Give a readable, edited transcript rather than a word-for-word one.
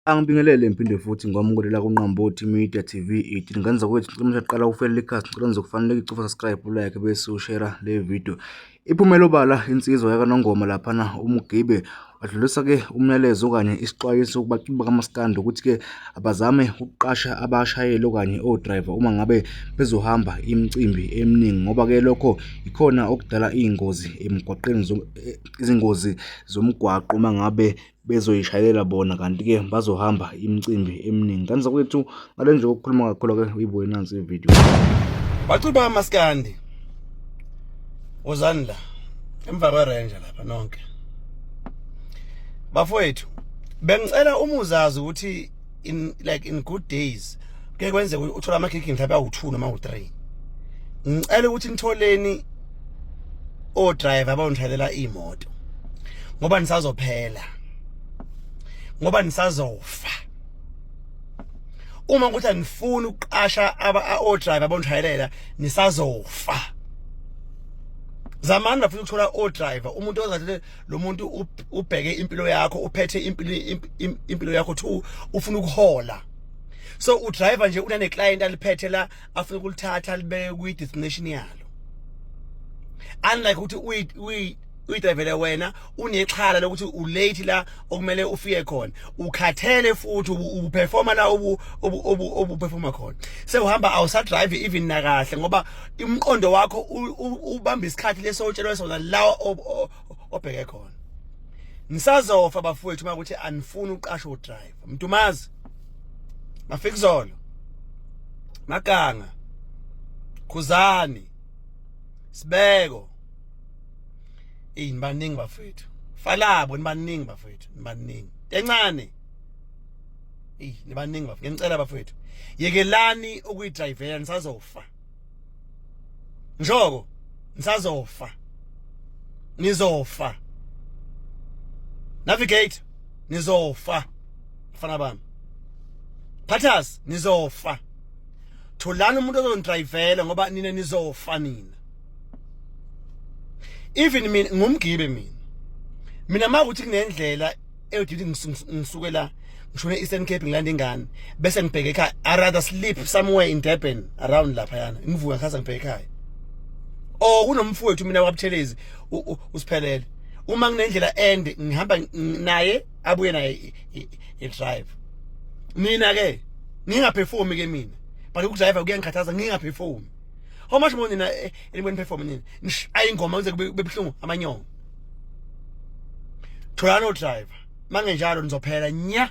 Angibingelele ngiphinde futhi ngwamukele la kuNqambothi Media TV 18. Ngenza kwethu ngicela usaqala ufele ikhasi, ngicela nje kufanele ucofa subscribe, like bese ushare le video. Iphumela obala insizwa yakaNongoma laphana uMgibe wadlulisa ke umyalezo okanye isixwayiso kubaculi bakamaskandi ukuthi ke abazame ukuqasha abashayeli okanye o-driver uma ngabe bezohamba imicimbi eminingi, ngoba ke lokho ikhona okudala iy'ngozi emgwaqeni, izingozi zomgwaqo uma ngabe bezoyishayelela bona, kanti-ke bazohamba imicimbi eminingi. Ngane zakwethu, ngale nje kokukhuluma kakhulu-ke uyibuke nansi ividiyo. Baculi bakamaskandi, wozani la emva kwerenja lapha nonke bafowethu. Bengicela uma uzazi ukuthi in like in good days kuye kwenzeka uthola amagigi mhlawumbe awu-2 noma awu-3, ngicela ukuthi nitholeni o-driver abawunishayela iy'moto, ngoba nisazophela, ngoba nisazofa. Uma ukuthi anifuni ukuqasha o-driver abawunishayelela, nisazofa. Zamani bafuna ukuthola o-driver, umuntu ozathi lo muntu ubheke impilo yakho, uphethe impilo yakho, two ufuna ukuhola. So udriver nje unane client aliphethe la afuna ukulithatha libeke kwi destination yalo, unlike ukuthi uyidrivele wena, unexhala lokuthi ulate la okumele ufike khona, ukhathele futhi uperforma la obu performa khona, sewuhamba awusadrive even nakahle, ngoba umqondo wakho ubamba isikhathi leso otshelwe sona la obheke khona. Nisazofa bafowethu uma ukuthi anifuni uqasha udriver. Mntumazi, Mafikizolo, Maganga, Khuzani, Sibeko, eh nibaningi bafowethu, Falabo, nibaningi bafowethu, nibaningi encane, eh nibaningi bafowethu. Ngicela bafowethu, yekelani ukuyidrivela, nisazofa. Njoko nisazofa, nizofa. Navigate, nizofa. Mfana bami Phathas, nizofa. Tholani umuntu ozonidrivela, ngoba nina nizofa nina. Even mina ngumgibe, mina makuthi kunendlela eyodwa ngisuke la ngishone Eastern Cape, ngilanda ingane bese ngibheke ekhaya, I rather sleep somewhere in Durban around lapha yana, ngivuka kusasa ngibheke ekhaya. Or kunomfowethu mina waButhelezi, usiphelele, uma kunendlela ende ngihamba naye, abuye naye i-drive. Mina ke ngingaperformi ke mina, but ukudrive kuyangikhathaza, ngingaperformi. How much more nina enibona perform nina nishaya ingoma kuze kube buhlungu amanyongo. Tholani o-driver, mangenjalo nizophela nya.